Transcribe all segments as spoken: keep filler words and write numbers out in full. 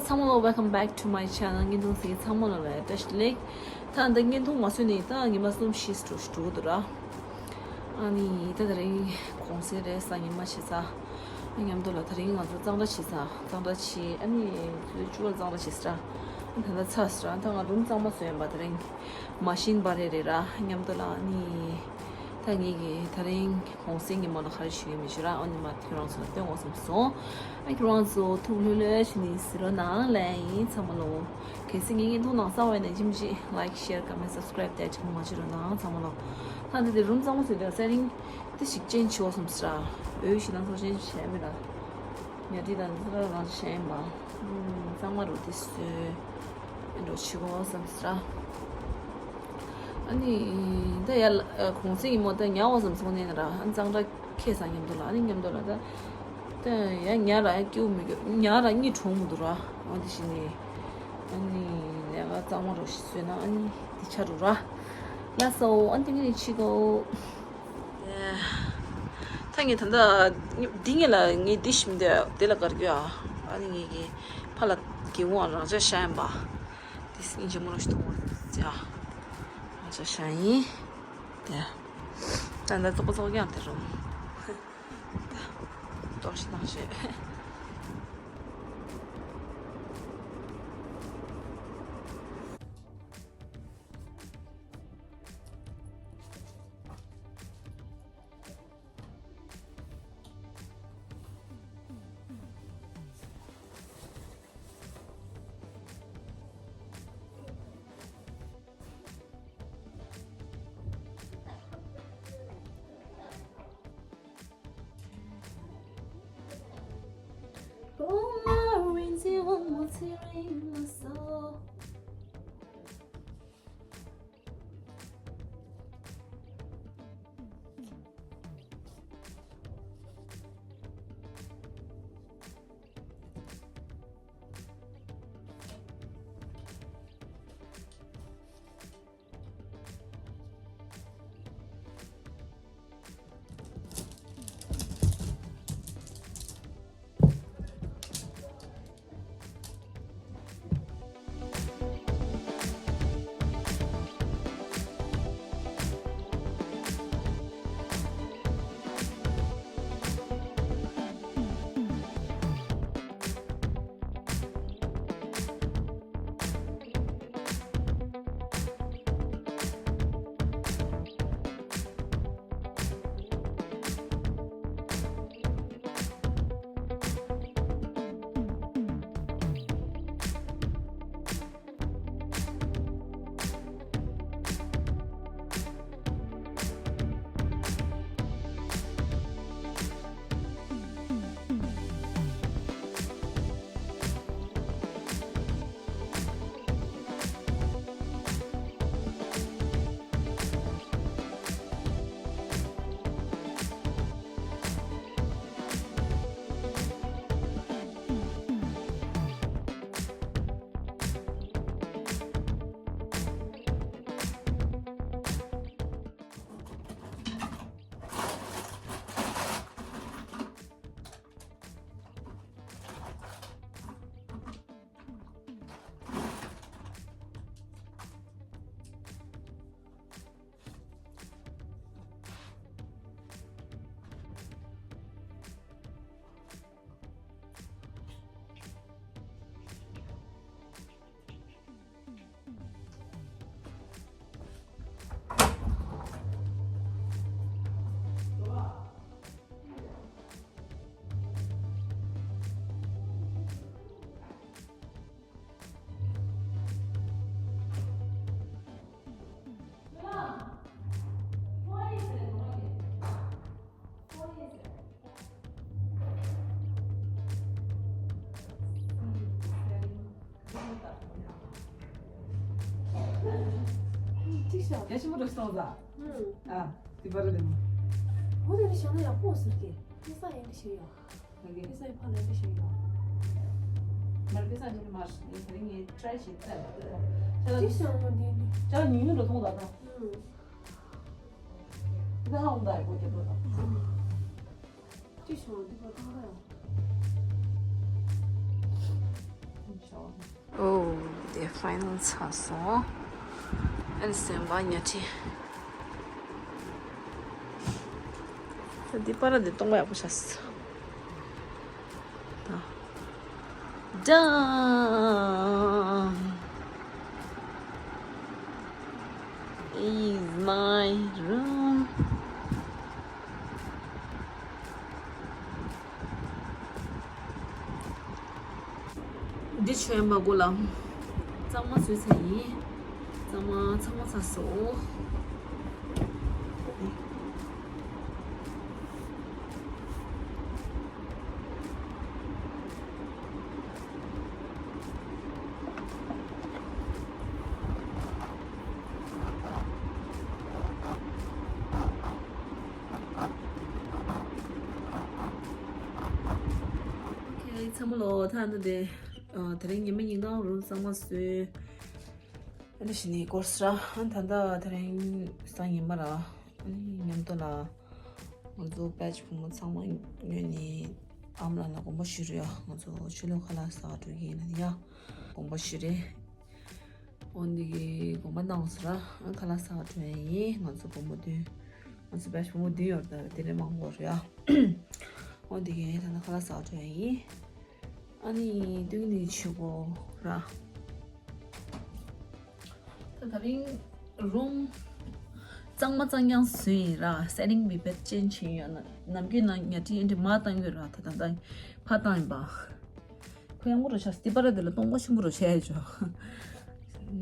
ཚང་མ་ལོ། Welcome back to my channel. བརྙན་ཐུང་གཟིགས་མཁན་ཚང་མ་ལོ་ལ་བཀྲ་ཤིས་བདེ་ལེགས། ད་ལྟ་བརྙན་ཐུང་མ་བཟོས་ནས་ད་ཉི་མ་གསུམ་བཞི་ཙམ་འགྲོ་འདུག་ར། ཨ་ནི་ད་དེ་རིང་གུང་སེང་རེད། སང་ཉིན་མ་བྱེད་ས། ཨ་མཉམ་དུ་ལ་དེ་རིང་ང་ཚོ་གཙང་སྦྲ་བྱེད་ས། གཙང་སྦྲ་བྱེད། ཨ་ནི་ཚོས་བཅུ་པ་གཙང་སྦྲ་བྱེད་ས་ར། ཨ་ད་ལྟ་ཚར་ས་ར། ད་ང་རུམ་གཙང་མ་བཟོས་ཡིན་པ། དེ་རིང་མ་ཤིན་པ་རེ་རེ་ར། མཉམ་དུ་ལ་ཨ་ནི་ད་ངེད་ཀྱི་དེ་རིང་གུང་སེང་ཉིན་མོ་ལ་ག་རེ་ཞུ་ཡིན་མི་ཞུ་ར། ཨ་ནི་མ་ཁྱོད་རང་ཚོ་ལ་སྟོན་དགོས་བསམ་སོང་། ཨ་ཁྱོད་རང་ཚོ་ཐུགས་ལྷོད་ལྷོད་བྱས་ནས་གཟིགས་རོགས་གནང་ལབ་ཡིན་ཚང་མ་ལོ། གལ་སྲིད་ངའི་བརྙན་ཐུང་ནང་གསར་པ་ཡིན་ན་ཇི་མ་ཇི་like, share, comment, subscribe དེ་ཆེན་པོ་མ་བྱེད་རོགས་གནང་ཚང་མ་ལོ། ད་འདི་དེ་རུམ་གཙང་མ་བཟོས་དུས་ཚེ་རིང་དེ་ཞིག་ཅན་ཆེ་བ་བསམ་སྲིད་ར། འོས་ཤིག་ནང་ཚོགས་ཆེན་བྱས་མེད་ར། ཉལ་ཁྲི་དང་འདི་ཚོ་རང་བྱས་ཡིན་པ། ཨུམ། གཙང་མ་རུ་དེ་བཟོས་འགྲོ་ཆེ་བ་བསམ་སྲིད་ར། ཨ་ནི་ད་ཡ་ལ་གུང་སེང་ཉིན་མོ་ད་ཉལ་བ་བསམ་སོང་ནས་ན་ར། ཨ་གཙང་སྦྲ་ཁེལ་སོང་མཉམ་དུ་ལ། ཨ་ནི་མཉམ་དུ་ལ་ད་ད་ཡ་ཉལ་ར་ཡ་སྐྱིད་པོ་མི་སྐྱིད་ཉལ་ར་གཉིད་དྲོངས་མི་འདུག་ར། འོ་དེ་བཞིན་ནི་ཨ་ནི་ལས་ཀ་གཙང་མ་རུ་ཞིག་བཟོས་ན་ཨ་ནི་དེ་ཆ་རུ་ར། ལགས་སོ། ཨ་ནི་དེ་ངས་ནི་ཕྱི་གོ། ད་ངས་ད་ལྟ་འདི་ངས་ལ་ངས་འདི་ཞིམ་དེ་དེ་ལ་དགར་རྒྱུ་ཨ། ཨ་ནི་ངས་ཀྱི་ཕ་ལ་གི་འོང་རང་ཅག་ཤ་ཡིན་པ། དེ་སྙིང་རྗེ་མོ་རང་ཞིག་གཏོང་བ་ཅག་རང་ཅག་ཤ་ཡིན། དེ་ད་ལྟ་ཙོག་པ་ཙོག་ཡང་དེ་རུང་ཏོག་ཞིག་ནང་བཞིན། ཅིག་ཤོག་རྒྱ་ཆེན་པོ་འགྲོ་སོང་ཟ། ཨ། དེ་པར་དེ་མོ། འོ་དེ་ནི་བྱས་ན་ཡག་པོ་ཟེར་གི། དེ་ས་ཡིན་དེ་ཞིག་ཡོད། དེ་ས་ཡིན་ཕ་ལ་དེ་ཞིག་ཡོད། མར་དེ་ས་ཡིན་མར་ངས་དེ་རིང་ངས་ཊྲའི་བྱེད་ཚར། ཅིག་ཤོག་འོ་དེ་ནི། ཅག་ཉུང་ཉུང་འགྲོ་སོང་ཟ་ད། དེ་ཧ་འོང་ད་ཡག་པོ་རྒྱབ་འགྲོ་ད། ཅི་བྱུང་འདི་བར་ཐང་ད་ཡང་། ཅི་བྱུང་ Oh, the final ཚར་སོང་། ཨན་སེམས་པ་ཉལ་ཁྲི། ད་འདི་པར་འདི་གཏོང་བ་ཡག་པོ་བྱས། Done is my room. འདི་ཆོས་མ་གོ་ལ། གཙང་མ་བཟོས་ཚར་ཡིན། གཙང་མ་ཚང་མ་ཚར་སོང་། ཨོ་ཁེ། ཚང་མ་ལོ། ད་ནི་དེ། ཨ། དེ་རིང་ཉི་མ་ཉིན་གང་རུང་གཙང་མ་བཟོས། ཨ་ནི་ཞི་ནི་སྐོར་སྲ། ཨ། ད་ལྟ་དེ་རིང་སང་ཉི་མ་ར། ཨ་ནི་མཉམ་དུ་ལ། ང་ཚོ་བེ་ཆི་བུ་མོ་ཚང་མ་ཉོས་ནས་ཨ་མ་ལགས་ལ་དགོངས་པ་ཞུ་རུ་ཡ། ང་ཚོ་ཆུ་ལོག་ཁ་ལག་ཟ་འགྲོ་གི་ཡིན་ལ་ཡ། དགོངས་པ་ཞུ་རེད། འོ་འདི་གི་དགོངས་པ་གནང་སོང་ར། ཨ། ཁ་ལག་ཟ་འགྲོ་ཡ་ཡིན། ང་ཚོ་བུ་མོ་བདུན། ང་ཚོ་བེ་ཆི་བུ་མོ་བདུན་ཡོད་རེད། ད་དེ་ལས་མང་པོ་རེད་ཡ། འོ་འདི་གི་ད་ལྟ་ཁ་ལག་ཟ་འགྲོ་ཡ་ཡིན། ཨ་ནི་སྟོན་ནི་ཆུ་བོ་ར། ད་དེ་རིང་རུམ་གཙང་མ་གཙང་རྐྱང་བཟོས་ཡིན་ར། སེ་ཊིང་བི་བེད་ཅན་བྱས་ཡོད། ན་ནམ་རྒྱུན་ནང་ཉལ་ཁྲི་ཨེ་འདྲ་མ་བཏང་ཡོད་ར། ད་ད་ད་ཕ་བཏང་ཡིན་པ། ཁོ་ཡང་མོ་རོ་ཤ་སྟི་པ་ར་དེ་ལ་གཏོང་པ་ཤིང་པོ་རོ་ཤ་ཡ་ཅོ།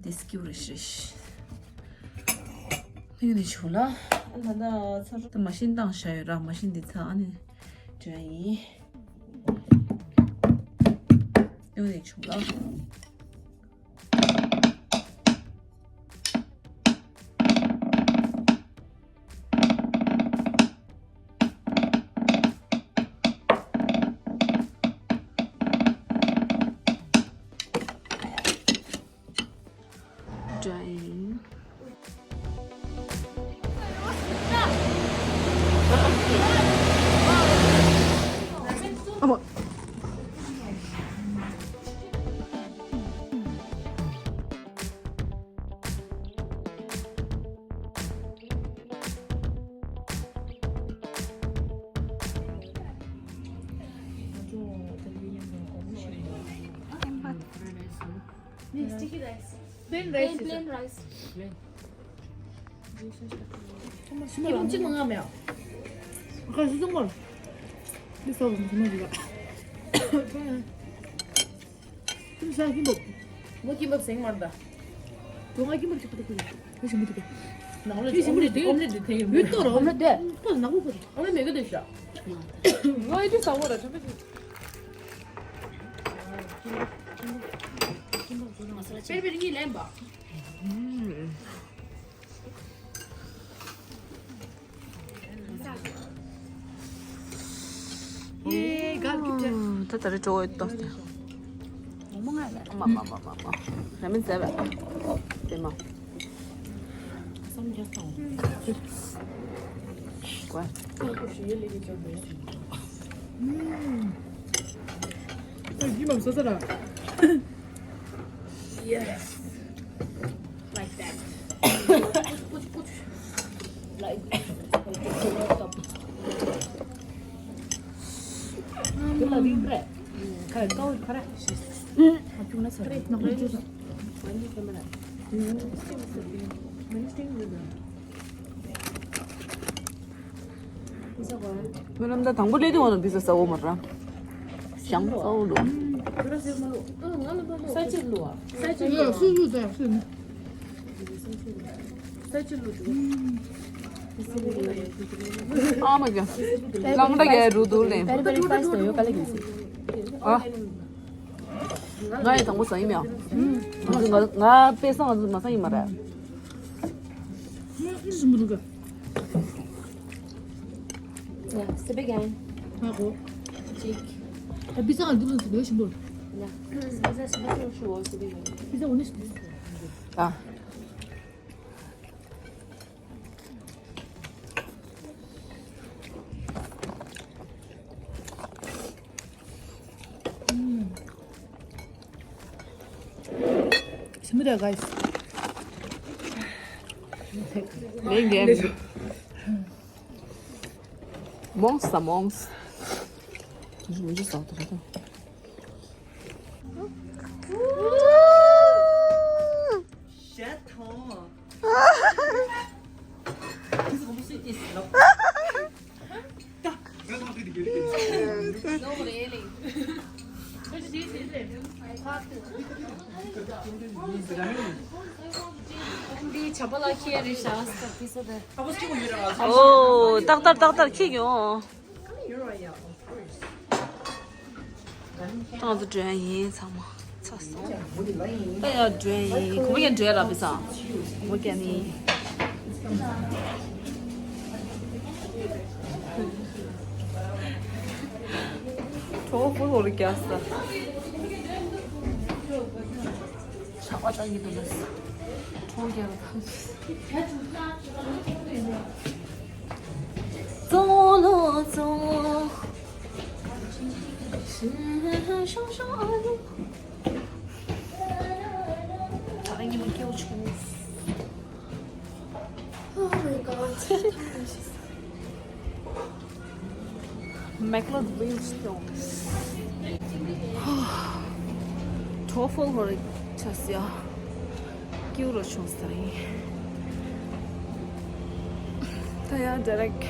དེ་སྐྱིད་རེ་ཤི་རེ་ཤི། ཡོད་ནི་ཆུ་ལ། ཨ་ད་ད་ཚ་རུ་ད་མ་ཤིན་བཏང་ཤ་ཡོད་ར། མ་ཤིན་འདི་ཚ་ཨ་ནི་འདྲ་ཡིན། ཡོད་ནི་ཆུ་ལ། Drying. Sticky rice. Plain rice. Plain, plain rice. ཁྱི་ལོ་གཅིག་མ་ང་མེད། ཁ་སུ་སོང་མོ། འདི་ཟ་བ་སོང་མོ་འདི་ག་ཁྱི་ལོ་ཟ་ཁྱི་ལོ། མོ་ཁྱི་ལོ་ཟེང་མར་ད། ཁྱི་ལོ་ཁྱི་ལོ་ཅིག་ཁ་ཏུ་ཁུ་ཡ། ཁྱི་ལོ་ཁྱི་ལོ་དེ། ཁྱི་ལོ་ཁྱི་ལོ་དེ། ཁྱི་ལོ་དེ། ཁྱི་ལོ་དེ། ཁྱི་ལོ་མེད་གི་དེ་ཤ། ང་ཡི་ཟ་བ་ར་ཁྱི་ལོ་ཁྱི་ལོ། པེར་པེར་གཉིས་ལེན་པ། ད་ད་རེ་ཀྲོ་ཡོད་ཏོ། མ་མ་ང་ལ། མ་མ་མ་མ་མ། ར་མེན་ཟ་བ། དེ་མ། སམ་རྒྱ་སོང་། ཀོ། ཡི་མ་ཟ་ཟ་ར། Yes. Like that. Push, push, push. Like that. དེ་ལ་རིགས་རེད། ཁ་ཀའོ་ཁ་ར། ཨ་ཁྱུང་ན་ས་རེད། ནག་པོ་ཅོ་ས། When you come in. When you stay with the སྨོན་ལམ་ད་དང་པོ་སླེབས་དུས་འོང་ན་པི་ཙ་ཟ་འོ་མ་ར། ཞང་ཟ་འོ་ལོ། ས་ཆི་ལུ་ཨ། ས་ཆི་ལུ་ཨ། ས་ཆི་ལུ་ཨ། ས་ཆི་ལུ་ཨ། ས་ཆི་ལུ་ཨ། ཨ་མ་གི། ལང་ད་གི་རུ་དུ་ལེ། Very, very fast ཡོད་ག་ལེ་གི། ཨ། ང་ཡི་དང་པོ་ཟ་ཡིན་མ། ང་ང་དཔེ་བཟང་མ་ཟ་ཡིན་མ་རེད། ཡ། སི་པེ་གན། ཧ་གོ། ཅིག་ད་པི་ཙ་ང་འདི་ལ་འདི་ལ་ཞིམ་པོ། ཡ། པི་ཙ་ཞིམ་པོ་ཞུ་བ་སི་པེ་གན། པི་ཙ་འོ་ནི་ཞིམ་པོ། ཨ། Look at that, guys. Big game. Monster, monster. Shut up. འདི་བྱ་བ་ལ་ཁྱེར་རེད་ཤག་ས་ཏི་ས་ཏི། ཨོ། ཏག་ཏག་ཏག་ཏག་ཁྱེར་ཡོང་། ང་ཚོ་འགྲོ་ཡ་ཡིན། ཚང་མ་ཚར་སོང་། ད་ཡར་འགྲོ་ཡ་ཡིན། གོམ་པ་རྒྱག་འགྲོ་ཡ་ལ་བི་ས། གོམ་པ་རྒྱག་ནི། གྲོགས་པོ་ལོ་རྒྱག་ས། ཆག་པ་ཆག་གི་འདུག་ལ། གྲོགས་རྒྱག་ལ་ཐང་། ཙོང་ལོ་ཙོང་། ཤོང་ཤོང་ཨ་ལུ། ད་ཉི་མ་སྐྱེ་བོ་ཆུང་། Oh my god. Maglev Wheelstone. Truffle ཧོར་ཆ་སི་ཡ། ཀིའུ་རོ་ཆུང་ས་ཡིན། ད་ཡ་direct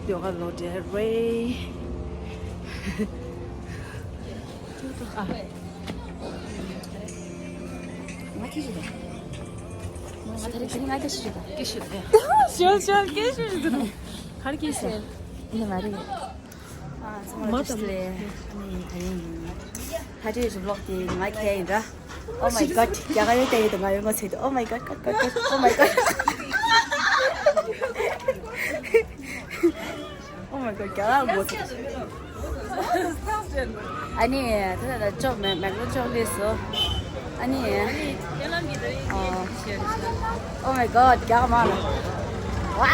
ཡོ་ག་ལོ་དེ་རེད། ང་ཁྱི་ཞིག་དང་། ང་ད་རེས་ཁྱི་ང་ཁྱི་ཞིག་དང་། ཁྱི་ཞིག་དང་། ཞོལ་ཞོལ་ཁྱི་ཞིག་དང་། གར་ཁྱི་ཞིག་ཡིན་མ་རེད། ཨ་ཚང་མ་ལ་བཀྲ་ཤིས་བདེ་ལེགས། ཨ་ནི་ད་རིང་ཡིན། ཧ་ཅི་ཞིག་ལོག་དེ་ང་ཁྱི་ཡིན་ར། Oh my god. རྒྱ་གར་ཡོད་དེ་ཡོད་དེ་ང་ཡོད་ངོ་ཚོད་དེ། Oh my god, god, god, god. Oh my god. Oh my god, རྒྱ་གར་ངོ་ཚ། ཨ་ནི་ད་ད་ཅོག་མེ་མེག་ལོ་ཅོག་ལས་སོ། ཨ་ནི། Oh my god, རྒྱ་གར་མ་ལ། ཝ།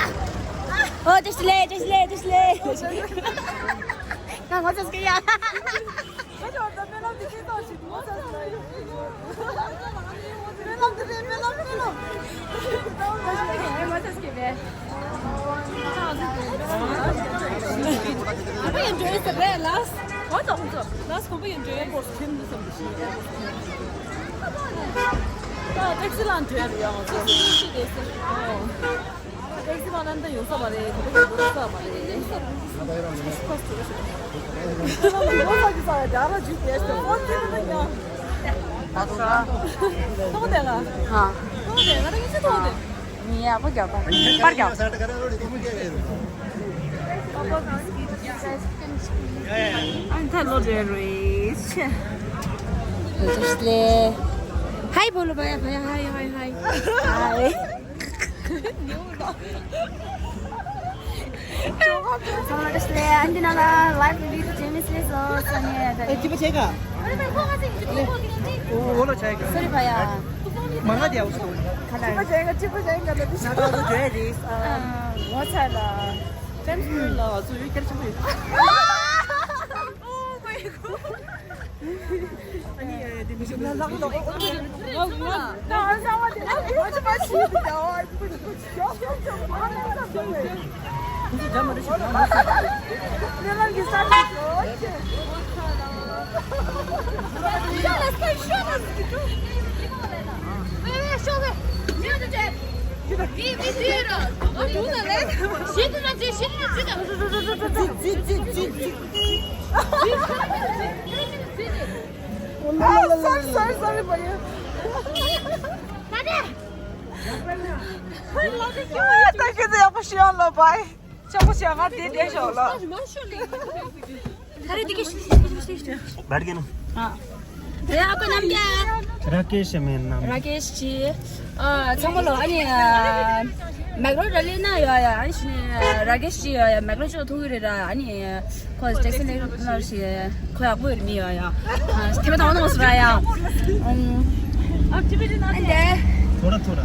ཨོ་བཀྲ་ཤིས་བདེ་ལེགས། བཀྲ་ཤིས་བདེ་ལེགས། བཀྲ་ཤིས་བདེ་ལེགས། ང་ངོ་ཚ་སྐྱེ་ཡ། ད་ཅོག་ད་སྨོན་ལམ་འདི་ཤེས་ཐོག་ཞིག་ངོ་ཚ་ཟིན་ན་ཡོད། སྨོན་ལམ་འདི་རེད། སྨོན་ལམ། སྨོན་ལམ། ཨ་མ་ཡང་འགྲོ་ཡི་ཟེར་རེད་ལགས། ཨོ་ཙོ་ཙོ་ལགས་གོམ་པ་ཡང་འགྲོ་ཡི་ཨེར་པོར་ཊི་ཁྱིམ་དུ་སམ་དུ་ཤི་ཨེར་པོར་ཊི་ཁྱིམ། ད་ཊེག་སི་ལ་འགྲོ་ཡ་རེད་ཡ། ཨོ་ཙོ་ཤི་རེད་ཟེར། ཨོ། ཊེག་སི་མ་ནན་ད་ཡོང་ས་མ་རེད། གོ་ཐོས་ཡོང་ས་མ་རེད། ཡོང་ས་མ་རེད། ཁོ་ས་ཀི་ས་རྒྱ་ལ་ཇུས་ཏེ་ཤོ་ཕོན་ཐེ་ན་ཡང་། ད་ཐོ་ར། ཐོ་དེ་ལ། ཧ། ཐོ་དེ་ང་ད་ཡིན་ས་ཐོ་དེ། ནི་ཡ་པོ་རྒྱག་པ། པར་རྒྱག་ཨ་ནི་ད་ལོ་རེ་རེ་ཆེ། ལོ་ཅིག་ལེ། ཧའི་བོ་ལོ་བ་ཡ་བ་ཡ། ཧའི་ཧའི་ཧའི། ཧའི། ཚང་མ་བཀྲ་ཤིས་བདེ་ལེགས། ཨ་འདི་ནང་ལ་live with James ལེ་སོ་སོ་ནས་ད་ཨེ་ཅི་པ་བྱེད་ག་ཨོ་ལོ་བྱེད་ག་སོ་རི་བ་ཡ། མ་ང་དེ་ཡག་སོ། ཁ་ལ། ཅི་པ་བྱེད་ག་ཅི་པ་བྱེད་ག་ད་དེ་ང་ད་ཚོ་བྱོས་རེད། ཨ་ངོ་ཚ་ལ། James ལ་ཚོ་ཡོད་སྐྱར་ཆེན་པོ་ཡོད། ཨ། སོ་རི་སོ་རི་སོ་རི། བ་ཡ། ད་ཁྱེད་ཚོ་ཡག་པོ་ཞུ་ཡོང་ལོ། བའི། ཆོག་པོ་ཞུ་ཡོང་། ང་དེ་བསྡད་ཤོག་ལོ། ད་རེད་དེ་ག་ཤི་ཤི་ཤི་ཤི། བར་གྱི་ན། ཨ། དེ་ཨ་ཁུ་རྣམ་རྒྱལ། ར་ཀེ་ཤི་མེད་ནམ། ར་ཀེ་ཤི། ཨ། ཚང་མ་ལོ། ཨ་ནི། ཨ། མེག་རོ་ར་ལེ་ན་ཡོད་ཡ། ཨ་ནི་ཤི་ནི་ར་ཀེ་ཤི་ཡོད་ཡ། མེག་རོ་ཅོ་ཐུག་གི་རེད་ར། ཨ་ནི། ཁོ་ཊེག་སི་ལེགས་ལ་ཞིག་ཁོ་ཡག་པོ་ཡོད་མི་ཡོད་ཡ། ཨ། ཐེ་མ་ཐང་ནོ་སུ་ར་ཡ། ཨུམ། ཨ་འདི། ཐོ་ར་ཐོ་ར།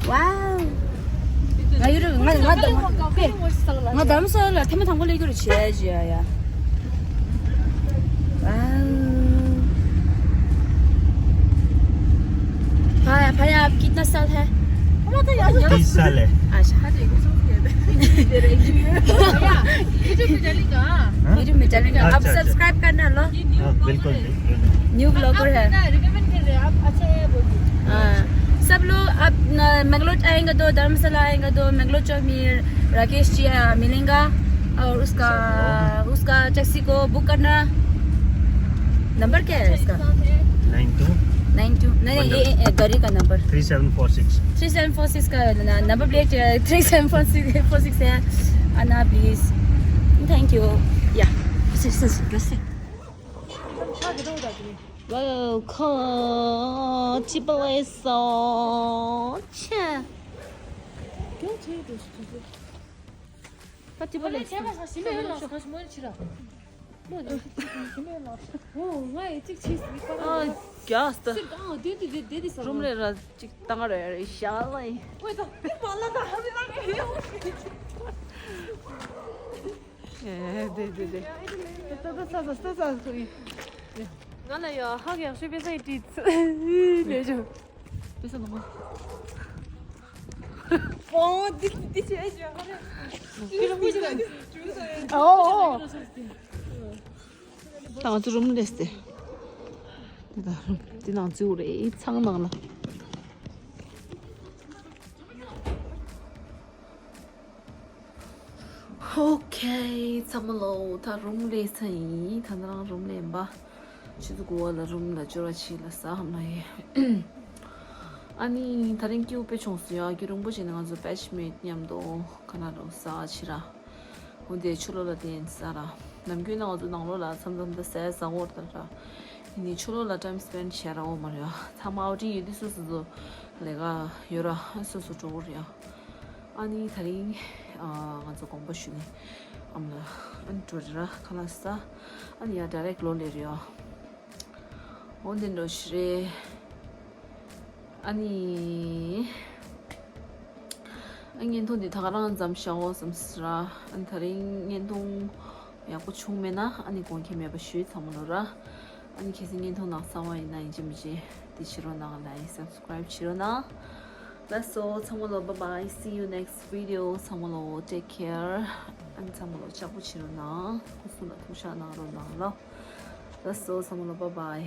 ཝའོ། ང་ཡུ་རུ་ང་ང་ང་རྡ་རམ་ས་ལ་ཐེ་མ་ཐང་པོ་ལེགས་རུ་བྱས་ཅི་ཡ་ཡ། ཝའོ། कितना साल है? तीस साल है। अच्छा। YouTube में डालेंगे। हाँ? YouTube में डालेंगे। अब अच्छा, अच्छा। सब्सक्राइब करना लो। हाँ, बिल्कुल, बिल्कुल। न्यू ब्लॉगर है। रिकमेंड कर रहे हैं आप, अच्छा है बोल के। हाँ। सब लोग अब न-, मैंगलोर आएंगे तो, धर्मशाला आएंगे तो, मैंगलोर चौक में राकेश जी, आ, मिलेंगा और उसका, उसका टैक्सी को बुक करना। नंबर क्या है इसका? Nine two. Nine two. नहीं, नहीं, ये, ये गाड़ी का number. Three seven four six. Three seven four six का न-, नंबर प्लेट, अ, three seven four six, four six है। आना प्लीज। Thank you. या। Welcome, Chipotle sauce. ཨ་རྒྱ་སྟ། རུམ་ལས་ར་ཅིག་བཏང་ར་ཡ་རེད་ཤ་ལ་ཡིན། ཨེ་དེ་དེ་དེ། ང་ལ་ཡ་ཧ་གི་ཡག་ཤོས་པེ་ས་ཡི་ཏི་ཚུ་ལས་བྱུང་། ཏི་ས་ནོ་མ། ཨོ་དེ་དེ་ཆེ་ཤོས་ཧ་རེད། ཨོ་ཨོ། ད་ང་ཚོ་རུམ་རེད་ཟེར། འདི་ད་རུམ་འདི་ནང་འཛུལ་རེད་ཚང་ནང་ལ། ཨོ་ཁེ། ཚང་མ་ལོ། ད་རུམ་ལས་ཚར་ཡིན། ད་ནི་རང་རུམ་ལས་ཡིན་པ། ཆུ་ཚོད་དགུ་པ་ལ་རུམ་ལ་འབྱོར་བ་བྱས་ལ་ཟ་ཧམ་ལ་ཡིན། ཨ་ནི་ད་རིང་སྐྱིད་པོ་དཔེ་བྱུང་སོང་ཡ། རྒྱུན་རིང་པོ་བྱས་ནས་ང་ཚོ་batchmate མཉམ་དུ་ཁ་ན་རོ་ཟ་བྱེད་ར། འོ་དེ་ཕྱི་ལོགས་ལ་བསྡད་ཟ་ར། ནམ་རྒྱུན་ནང་ང་ཚོ་ནང་ལོགས་ལ་མཚམས་མཚམས་ད་ཟས་ཟ་འོར་ད་ར། ཡིན་ནི་ཕྱི་ལོགས་ལ་time spend བྱེད་ར་འོ་མ་རེད་ཡ། ཚང་མ་outing ཡོད་དུས་སོ་སོ་ཚོ་ལས་ཀ་ཡོད་ར་སོ་སོ་འགྲོ་འོ་རེད་ཡ། ཨ་ནི་ད་རིང་ཨ་ང་ཚོ་དགོངས་པ་ཞུ་ནི་ཨམ་ལ་ཨ་ནི་འགྲོ་རེད་ར་ཁ་ལག་ཟ། ཨ་ནི་ཡ་direct ལོག་ལེ་རེད་ཡ། འོ་འདི་འགྲོ་ཞིག་རེད། ཨ་ནི། ཨ་བརྙན་ཐུང་འདི་ད་ག་རང་མཚམས་བཞག་འོ་བསམ་སི་ར། ཨ་ནི་ད་རིང་བརྙན་ཐུང་ཡག་པོ་བྱུང་མེད་ན་ཨ་ནི་དགོངས་འགལ་མེད་པ་ཞུས་ཚང་མ་ལོ་ར། ཨ་ནི་གལ་སྲིད་བརྙན་ཐུང་ནང་གསང་བ་ཡིན་ན་ཡིན་གཅིག་མིན་གཅིག་འདི་བྱེད་རོགས་གནང་། like subscribe བྱེད་རོགས་གནང་། That's all. ཚང་མ་ལོ། Bye bye. See you next video. ཚང་མ་ལོ། Take care. ཨ་ནི་ཚང་མ་ལོ་ལྕགས་པོ་བྱེད་རོགས་གནང་། སྐུ་གཟུགས་ལ་ཐུགས་ཤགས་གནང་རོགས་གནང་ལོ། That's all. ཚང་མ་ལོ། Bye bye.